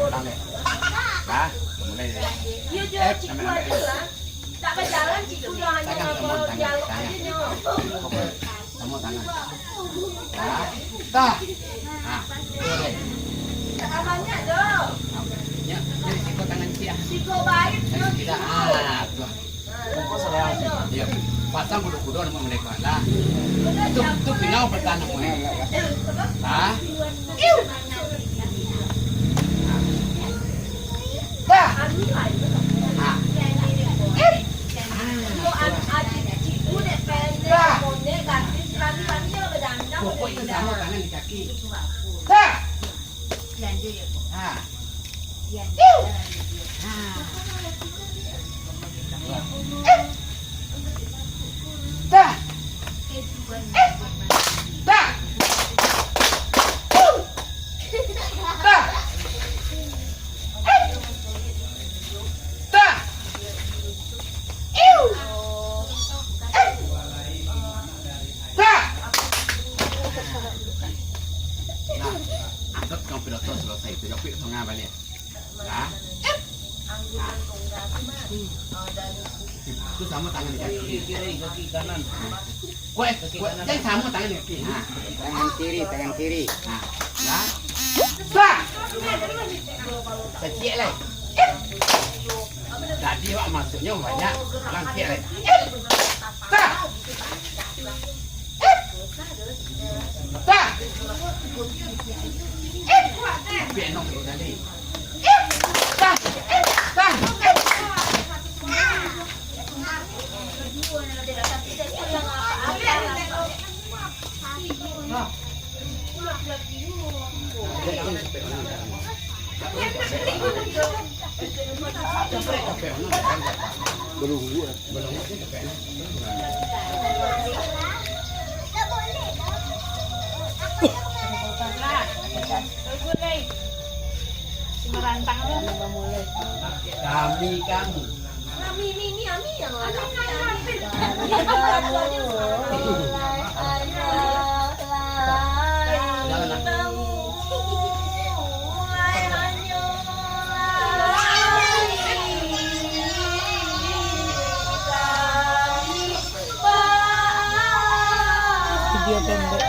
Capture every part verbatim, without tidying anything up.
pulang deh. Dah, mulai deh. Iyo, jo, eh, ciku aja lah. Tak bajalan ciku lah, hanya tangan, tangan, dialog tangan. Aja nyo. Samo tangan. Dah. Dah. Ha. Iyo deh. Tak banyak doh. Nyo, dari siko tangan ciek. Siko baik, tangan ciek. Ah, tu. Iyo. Pasang bulu kudo namo mereka lah. Tu, tu pinau pertama namo eh. Ha? Dah. Ha. Dah. Pokoknya samo tangan di kaki. Dah. Ha. Nah, angkot kau pidato selesai tu, Japik tengah balik. Nah. Nah. Tu samo tangan di kaki. Kiri, kaki kanan. Kuat, kuat. Jangan samo tangan di kaki. Nah. Tangan kiri, tangan kiri. Nah. Nah. Bah! Kecil lah. Tadi awak masuknyo banyak, langkek lai. Tah! Tah. Tah. Tah. Kami, kamu. Ami, mi, mi, ami yang larang. Ami, ami, ami. Video pendek.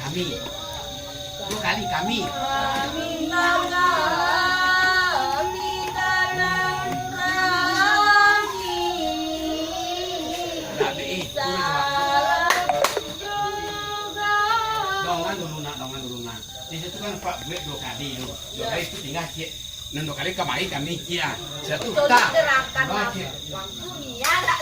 Kami. Dua kali kami. Kami. Dongan dulu nak, dongan dulu nak. Di situ kan pak buek dua kali tu. Dua kali tu tinggal ciek. Nan dua kali kamari kami ciek. Satu tak. Waktu nian tak